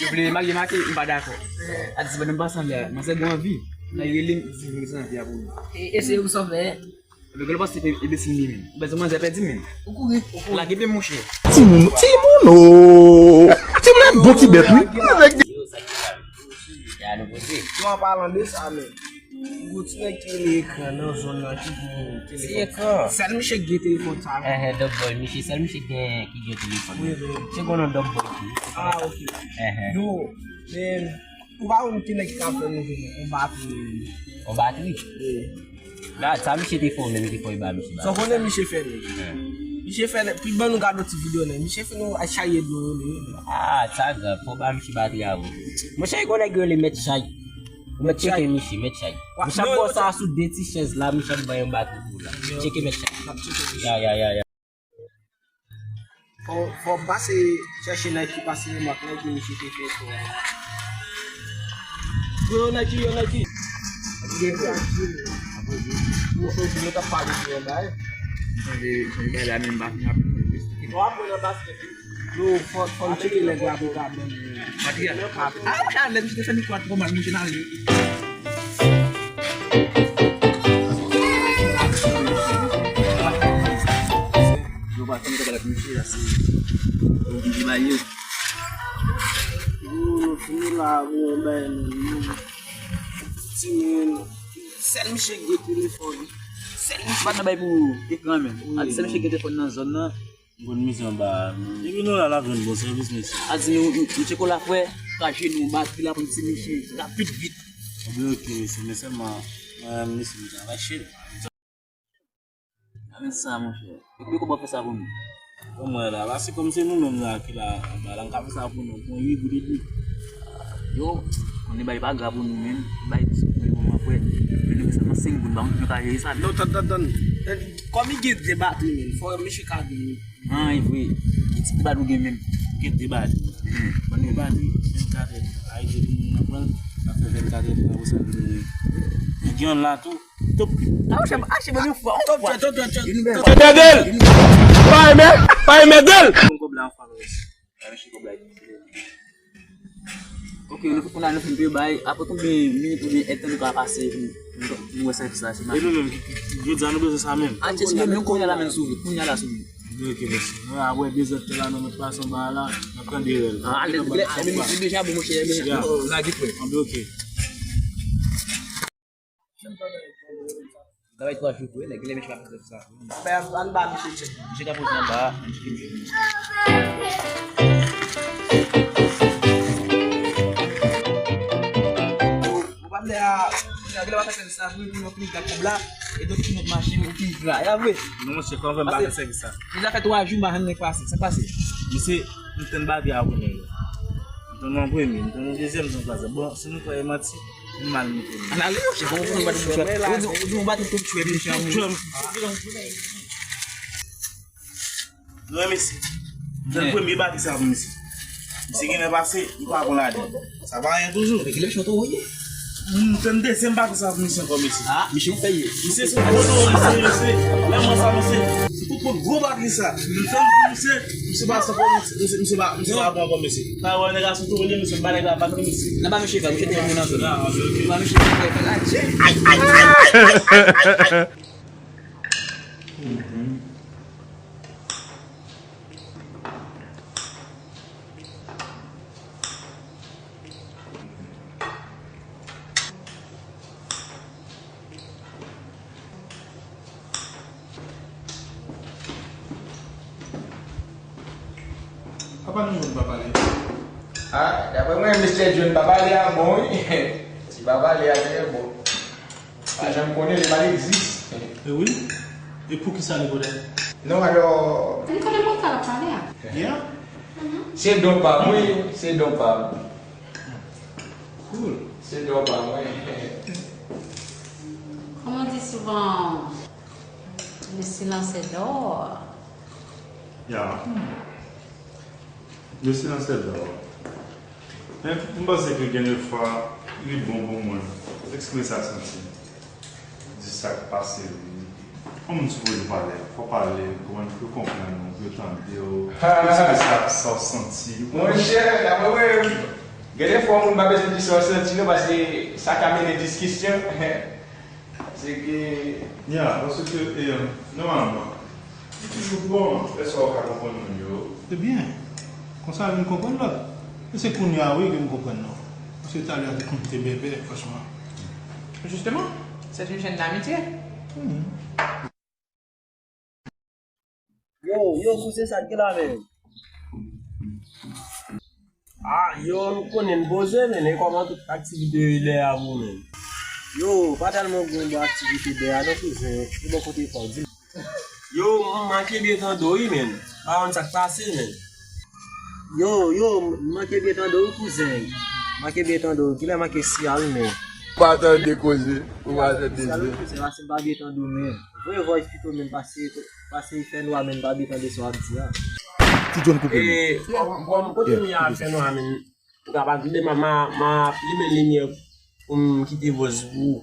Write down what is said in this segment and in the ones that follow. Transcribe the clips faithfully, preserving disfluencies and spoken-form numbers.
Yo vle make, make, m pa dakò. A di, si pandan m pa sanble a, manzè gen anvi. Nan rele m, di m gen anvi a pou li. E, e se ou sòvè. Lè gen lè pase e, e besi li menm. Ou panse manzè pèdi menm? Ou kouri, ou kouri. Lage de monchè. Timoun, timoun, oh. Timoun bon ti bèt, wi. Yo, sa ki la? Ya nou poze. Yo, an palan de sa, men. Gwo ti nèg ki rele Ekran nan zòn nan ki gen telefòn. Se Ekran. Sèl misye ki gen telefòn sa. Ehe, Dog Boy, misye, sèl misye ki gen, ki gen telefòn. Wi, wi. Se konnen Dog Boy ki. Ah, ok. Ehe. Yo, men, ou pa konn ki nèg ki ka fè nou jwenn yon batri. Yon batri? Wi. Gad, sa misye te fè w menm ki fè w ba misye batri. Sa w konnen misye fè menm? Misye fè, pi ban nou gade yon ti videyo nan. Misye fin nou a chaye dlo yo, li. Ah, sa grav, fò w ba misye batri a ou. Monchè, e konnen yo rele Mèt Chay. Ou mèt tcheke misye, Mèt Chay. Misye ap bò sa sou de ti chèz la, misye ap bay yon batri pou la. Tcheke Mèt Chay. Ya, ya, ya, ya. Fò, fò m pase chèche Nike, pase remak Nike misye te fè fò. Yo, Nike, yo, Nike. Yo, yo, yo, t ap pale de yon bagay. Chanje, chanje bagay la menm pa fin ap. Bon, ap nan basket. Yo, fò, fò n tcheke nèg la pou ka ban nou. Matyal. Ah, monchè, lè misye te fè mikwo a twò mal, monchè, n ale. Yo, pa fè bagay la pou misye la, se, yo, ki bay yo. Yo, fini la, bon, ben, timoun. Sèl misye ki gen telefòn. Sèl misye pa t nan bay pou ekran menm. Wi. A di sèl misye ki gen telefòn nan zòn nan. M konn misye anba a. Depi nou la, n ap jwenn bon sèvis, mesye. A di nou, nou, nou tcheke w la, frè, ka jwenn nou batri la pou ti misye rapid vit. Anben, oke, mesye, men sèlman, mwen, mesye, m travay chè. A men sa, monchè. Ebyen, kòman w fè sa pou nou? Bon, mwen la, la, se kòm se nou menm la ki la anba la, n ka fè sa pou nou. Bon, uit goud epi. Yo, konnen bay pa gra pou nou menm. Bay dis goud pou mwen, frè. Men nou gen sèlman senk goud, ba nou ka jere sa. Non, tann, tann, tann. Eh, kòm li gen de batri menm, fò misye ka gen. Ah, e vre. Ki tip de batri ou gen menm? Gen de batri. Hmm. Bon, de batri, vennkat è. Ay, depi nou nan pran, sa fè vennkat è, apre sa vin. Men gen yon la tou. Top. Ah, monchè, achte ban nou fwa, yon fwa. Top, top, top, top. Yon nouvèl. Mèdèl! Pa emè, pa emèdèl! Bon, kòb la, anfwa, kòb la. Ok, nou, kounye a nou fin peye bay, apre konbyen minit oubyen èdtan nou ka pase pou nou, nou wè sèvis la, se mache. E nou menm, ki, ki, jodi a nou bezwen sa menm. Ah, tchè, si nou menm, kounye a la menm sou wout, kounye a la sou wout. Ok, mèsi. Nou ap wè dezòd la, nou mèt pase anba a la, n ap tande rèl. Ah, ale, lè, lè, lè, deja bon, monchè, lè, lage frè. Anben, ok. Travay twa jou vre, nèg, lè mesye pa fè sa. Ben, ann ba misye tchèk. Misye ka poze anba a, misye ki misye. Ou pa vle a, kounye a, gen lè w ap fè sèvis la, pou, pou yon plis gad kòb la, e donk ki nòt mache, ou ki gra, e a vre. Non, monchè, kòman fè m pa fè sèvis la? Deja fè twa jou, m pa janm nèk pase, sa k pase? Misye, m tann bagay a kounye a. M tann yon premye, m tann yon dezyèm, m tann yon twazyèm. Bon, si nou kwè e manti, m mal mete nou. Ann ale, yo, se bon, bon, bon, bon. Ou di, ou di, yon batri tou tchwè, mesye, an. Tchwè. Non, mesye. M tann premye batri sa pou misye. Misye genlè pase, li pa bon ladan. Sa pa anyen toujou. Règilasyon tou, wi. M tann dezyèm batri sa pou misye ankò, mesye. Ah, misye, ou fè ye. Misye se poto, mesye, mesye. Lè mwen sa, mesye. Se pou pot gwo batri sa. M tann pou misye, misye pase ankò, mesye, misye, misye pa, misye pa bon ankò, mesye. Pa wè nèg la sou tou, mesye, m pa nèg la, pa tou, mesye. Nan ba misye fè, misye te moun nan zòn nan. Ba misye fè, fè la, tchè. Papa nou moun pa pale. Ah, daprè mwen, mistè John pa pale a bon, wi. Si pa pale a trè bon. Pa janm konnen, li pa egziste. E wi? E poukisa li konnen? Non, alò. Li konnen moun sa l ap pale a. Yeah? Mhm. Se don pa m, wi, se don pa m. Cool. Se don pa m, wi. Comme on dit souvent, le silence est d'or. Yeah. Le silence est d'or. Men, m panse ke gen de fwa, li bon pou moun eksprime sa w santi. Di sa k pase w. Yon moun sipoze pale, fò w pale, pou moun, pou yo konprann ou, pou yo tande w. Pou yo eksprime sa, sa w santi. Monchè, daprè mwen, gen de fwa, yon moun pa bezwen di sa w santi, non, paske sa ka mennen diskisyon. Se ke... Ya, paske, e, nòmalman, li toujou bon lè sa w ka konprann moun yo. Se byen. Konsa, vin konprann lòt. E se kounye a, wi, ke m konprann non. Paske talè a te konn te bèbè, franchman. Justement, c'est une chaîne d'amitié. Mhm. Yo, yo, kouzen, sa k gen la menm? Ah, yo, nou konnen n poze, men e kòman tout aktivite dèyè a pou menm? Yo, pa tèlman gen bon aktivite dèyè a non, kouzen. E bò kote pa w, di m. Yo, m manke byen tande w, wi, menn. Pa konn sa k pase, menn. Yo, yo, m manke byen tande w, wi, kouzen. Manke byen tande w. Kilè manke siyal, menn? Pa tande koze. Ou pa tande koze. Siyal, wi, kouzen, paske m pa byen tande w, menn. Voye voice pito, menn, pase, pase fè nwa, menn, pa byen tande sa w ap di a. Ti John koupe m. E, kòm, kòm kote m ye a fè nwa, menn. Ou ka pa tande, m a, m a, m a limen limyè pou m kite voice pou ou.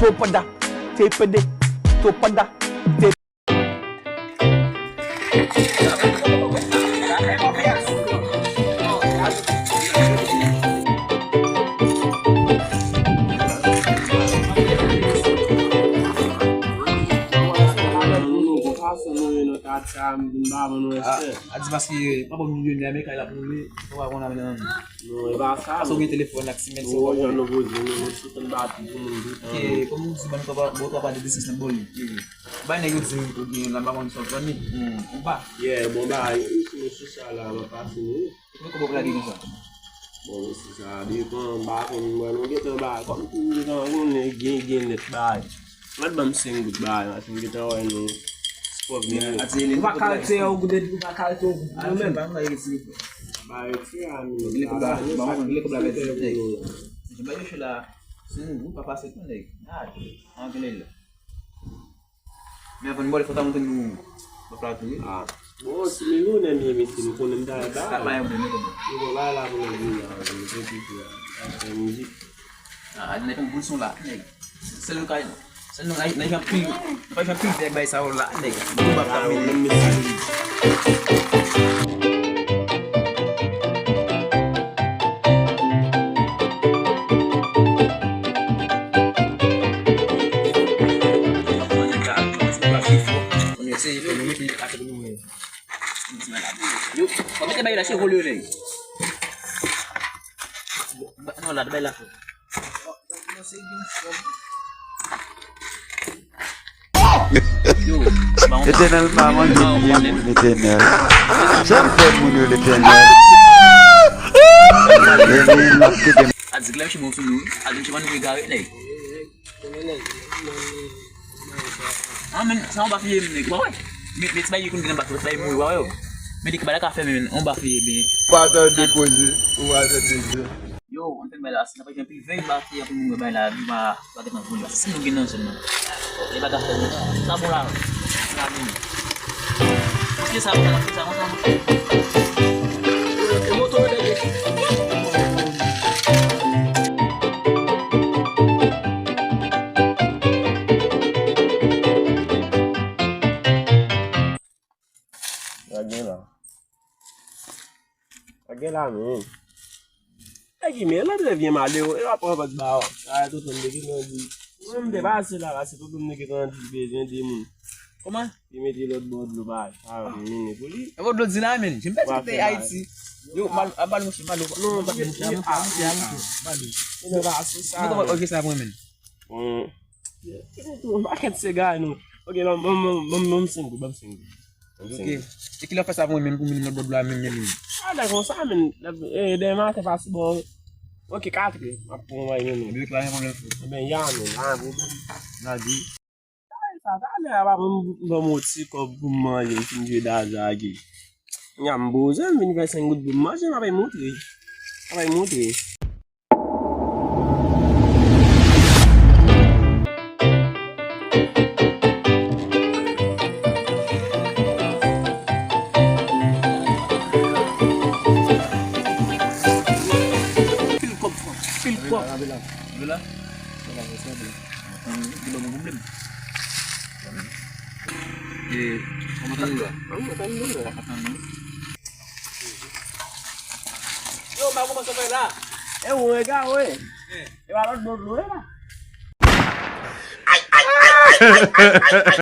Topada, T P D, Topada, T P D. A, a di paske pa bon milyonè, men kay la pou li, ou pa konn avè nan. Non, e pa sa. Paske ou gen telefòn ak simen, non, jan nou poze nou, nou sou konn bati pou moun tout. Ke, kòm ou di, ban nou pa, bon, pa de biznis nan bòl li. Bay nèg yo di ou gen la, pa konn sa ou pran li, ou, ou pa. Yeah, bon, ba, isi nou sou sa la, mwen pase nou. Mwen kòman w lage konsa? Bon, mesye sa depan, m pa konn, mwen, nou gentan ba, kòm tou, nou gentan konnen, gen, gen nèt bay. Mwen ban m senk goud bay, mwen gentan wè nou. Spòv gen nèt. Ou pa ka retire yon goud, ou pa ka retire yon goud, nou menm. Ba, retire a, nou. Li kòb la, ba, li kòb la, mèt. Jan bagay yo fè la, se nou, nou pa pase tou, nèg. Gade, angle la. Men avan n bòle, fò ta montre nou bòf la tou, wi. Ah. Bon, si milyonè m ye, mesye, nou konnen m ta bay. Sa pa yon pwoblèm, men kòman? Nou konn bay la pou nou di la, nou fè ti fè la. Fè mizik. Ah, nèg yon boul son la, nèg. Sèl nou ka, sèl nou ka, nèg anpil, nou pa fè anpil vèk bay sa yo la, nèg. Nou pa ka menm, mesye. Yo, mete bay la, se vole yo, nèg. Non, la, bay la. Letènèl pa manje pye moun, Letènèl. Sa m fè moun yo, Letènèl? Adik la, mèche bon sou nou. Adik, se pa nou egare, nèg. Ah, men, sa yon ba fye, nèg, wa wè. Men, men, ti bay, yo konn gen nan ba, ti bay, mouri, wa wè, yo. Men, li, ba la ka fè, men, yon ba fye, men. Pa tande koze, ou pa tande zen. Yo, anfen, bay la, si n ap fè anpil vèy, ba fye, anpil moun, bay la, li pa, pa gen tan pou li. Si nou gen nan zòn nan. Li pa ka fè, men. Sa bon la, la, men. Paske sa, sa, sa, sa, sa. Sa gen la. Sa gen la, men. Nèg ki men, lòt lè vyen malere, e w ap pran vant ba w. Sa tonton m te gentan di. Mwen, m te pase la, pase tonton m te gentan di, bezwen de moun. Kòman? Li mete lòt bò dlo ba, sa, m mennen pou li. E bò dlo di la, men. Jen m pèdi kite Ayiti. Yo, mal, a, mal, mouche, mal, non, pa mouche, a, mouche, a, mouche, a, mouche, mal. E nan pase sa. Mwen konprann, ok, sa pou mwen, men. Bon. Yon pakèt sega, non. Ok, non, bon, bon, bon, bon, senk goud, bon, senk goud. Ok. E kilè w fè sa pou mwen menm, pou mwen lòt bò dlo a menm, menm, menm? Ah, dakò, sa menm, eh, demen maten pase bò. Ok, katrè, m ap pran w bay menm. Ebyen, pa gen pwoblèm, frè. Ebyen, ya menm, pa gen pwoblèm. Gade. Talè sa, talè a, papa m ban m yon ti kòb pou m manje, m fin jwe dada agi. Nya m poze, m vin fè senk goud pou m manje, m ap montre. M ap montre. Pil kòb, frè. Pil kòb. Vila, vila. Vila. Vila, vila. Hum, di ban mwen pwoblèm. E, kòman tann la? Kòman tann la? Yo, m pa konprann sa w fè la. E ou egare, wi. E pa lòt bò dlo, e la.